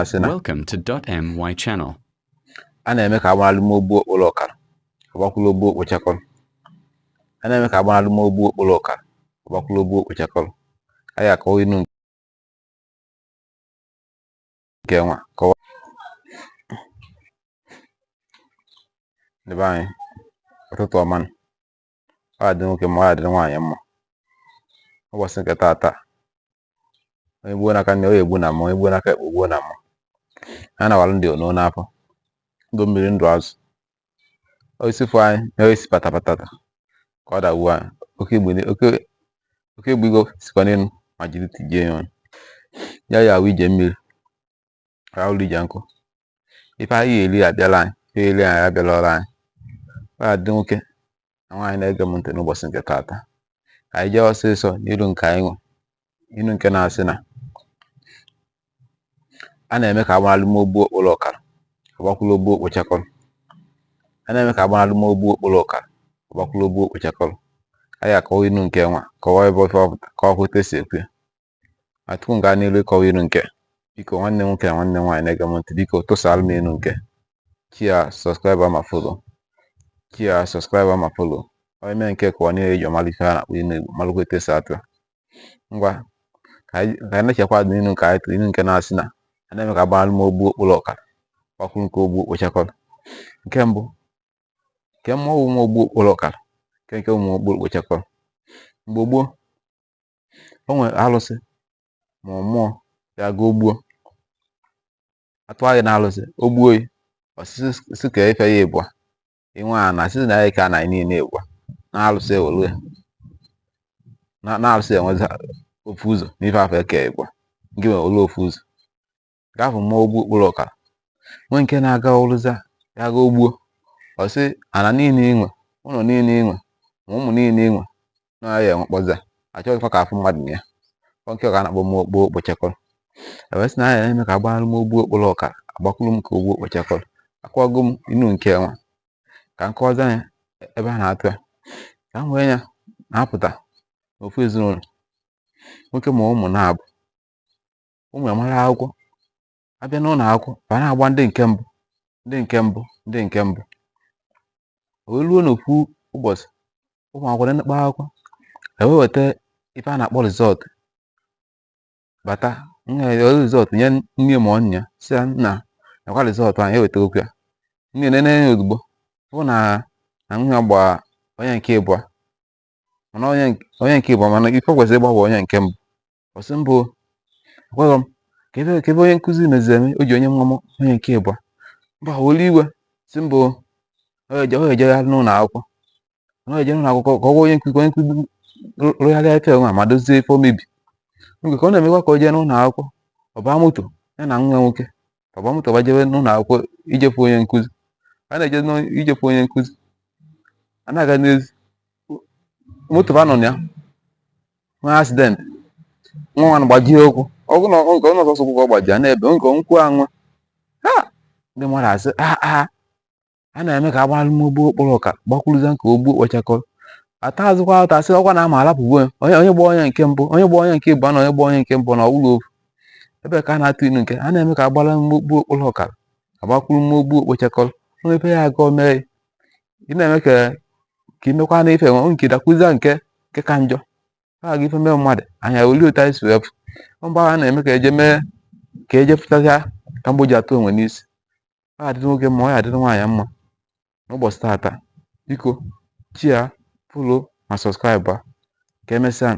Asị na Welcome to .my channel. A na-eme ka agbanalụ ma ogbuo okporo ọkara, agbakwụlụ ogbuo okpochakọrọ. A na-eme ka agbanalụ ma ogbuo okporo ọkara, agbakwụlụ ogbuo okpochakọrọ. Anyị akọwa inu nke nwa kọwa. Ndị be anyị, ụtụtụ ọma nụ. Ọ ga-adị nwoke mma, ọ ga-adịrị nwaanyị mma. Ụbọchị nke taata, onye gbuo n'aka nri, ọ ya egbu na mma. Onye gbuo n'aka ekpe, gbuo na mma. A na-awalụ ndị ono n'afọ, ndụ mmiri, ndụ azụ. Isi fụ anyị na isi patapata ka ọ dagbuo anyị. Oke igbe, oke oke egbe igwe sikwa n'elu ma jiri tijie ya ọnụ. Ya ya awụ ije mmiri, ya ụlọ ije nkụ. Ife anyị eri abịala anyị, ife eri anyị abịala ọrụ anyị. Ọ ga-adị nwoke na nwaanyị na-ege m ntị n'ụbọchị nke taata. Ka anyị jee ọsịsọ n'ilu nke anyị nwe, ilu nke na-asị na a na-eme ka agbanalụ ma ogbuo okporo ọkara, agbakwụlụ ogbuo okpochakọrọ. A na-eme ka agbanalụ ma ogbuo okporo ọkara, agbakwụlụ ogbuo okpochakọrọ. Anyị akọwa inu nke nwa, kọwaa ebe ofe ọ pụta, kọwakwa otu esi ekwu ya. Ma tupu m gaa n'ilu ịkọwa ilu nke, biko, nwanne m nwoke na nwanne m nwaanyị na-ege m ntị, biko tụsara m ilu nke share, subscribe ma follow, share, subscribe ma follow. Onye mee nke kọwa niile eji ọmara ife a na-akpọ ilu Igbo, malụkwa etu esi atụ ya. Ngwa, ka anyị na-echekwa adị n'ilu nke anyị tụrụ, ilu nke na-asị na a na-eme ka agbanalụ ma ogbuo okporo ọkara, gbakwuru nke ogbuo okpochakọrọ. Nke mbụ, nke mmụọ wụ nwa ogbuo okporo ọkara, nke ụmụ okporo okpochakọrọ. Mgbe gboo, o nwere alụsị ma ọ mmụọ ya ga ogbuo atụ anyị na alụsị o gbuo ya, ọsịsị si ka ife ya ịbụa inwe a na sị na ya ka na anyị niile ịbụa na alụsị ewelu ya na alụsị enwezi ofu ụzọ n'ife afọ eke ịbụa nke nwere olu ofu ụzọ gafụ mmụọ ogbu okporo ọkara nwee nke na-aga ọlụza ya ga ogbuo, ọ sị ana niile inwe, ụlọ niile inwe, ma ụmụ niile inwe na ya enwekpọza achọghịkwa ka afụ mmadụ na ya. Ọ nke ka a na-akpọ mmụọ ogbuo okpochakọrọ. Ewee sị na ya na-eme ka agbanalụ m ogbuo okporo ọkara, agbakwuru m ka ogbuo okpochakọrọ. Akọwago m inu nke nwa ka m kọwazie ya ebe a na-atụ ya, ka m wee ya na-apụta n'ofu ezinụlọ nwoke ma ụmụ na-abụ ụmụ ya mara akwụkwọ, abịa n'ụlọ akwụkwọ ba na-agba ndị nke mbụ, ndị nke mbụ, ndị nke mbụ. O wee ruo n'ofu ụbọchị, ụmụ akwụkwọ na-enekpa akwụkwọ, ewee weta ife a na-akpọ result bata nna ya result nye nne ma ọ nna ya, sị ya, "Nna, nakwa result anyị eweta." Okwu ya nne nene ya ozugbo fụ na nwa ya gba onye nke ịbụa, mana onye nke ịbụa, mana ife o kwesịrị ịgba bụ onye nke mbụ. Ọ sị, "Mbụ ekweghị m ka ebe onye nkụzi meziri eme o ji onye nwa m onye nke ịbụa." Mba, were iwe si mbụ ọ ejegharị n'ụlọ akwụkwọ, ọ eje n'ụlọ akwụkwọ ka ọ gwa onye nkụzi ka onye nkụzi rụgharịa ife nwa ma dozie ife o mebi. Mgbe ka ọ na-emekwa ka o jee n'ụlọ akwụkwọ, ọ baa moto ya na nwa nwoke, ọ baa moto gbajebe n'ụlọ akwụkwọ ijefu onye nkụzi. A na-eje ijefu onye nkụzi, a na-aga n'ezi, moto ba nọ na ya nwee accident, nwa nwa gbajie ụkwụ. Ọ bụ na nke ọ nọsọsọ ụkwụ ka ọ gbajie, a na-ebe nke nkwụ anwa ha. Ndị mmadụ asị a na-eme ka agbalụ m ogbuo okporo ọka, gbakwuruzie nke ogbuo kpọchakọrọ. Ata azụkwa ata, asị ọkwa na ama alapụgbo ya onye gba onye nke mbụ, onye gba onye nke ịbụọ na onye gba onye nke mbụ na ọwụlụ ofu ebe ka a na-atụ inu nke a na-eme ka agbala mmogbu okporo ọkara, agbakwuru mmogbu okpochakọrọ. Onye ebe ya aga mee ị na-eme ka imekwa na ife nwe nke dakwuzie nke ka njọ ọ ga ife mee mmadụ anya oli otu anyị si wee fụ mgbe ahụ a na-eme ka eje mee ka eje fụtasịa ka mgbe ji atụ onwe n'isi. Ọ ga-adịrị nwoke mma, ọ ga-adịrị nwaanyị mma n'ụbọchị taata. Biko share, follow ma subscribe. Ka emesịa.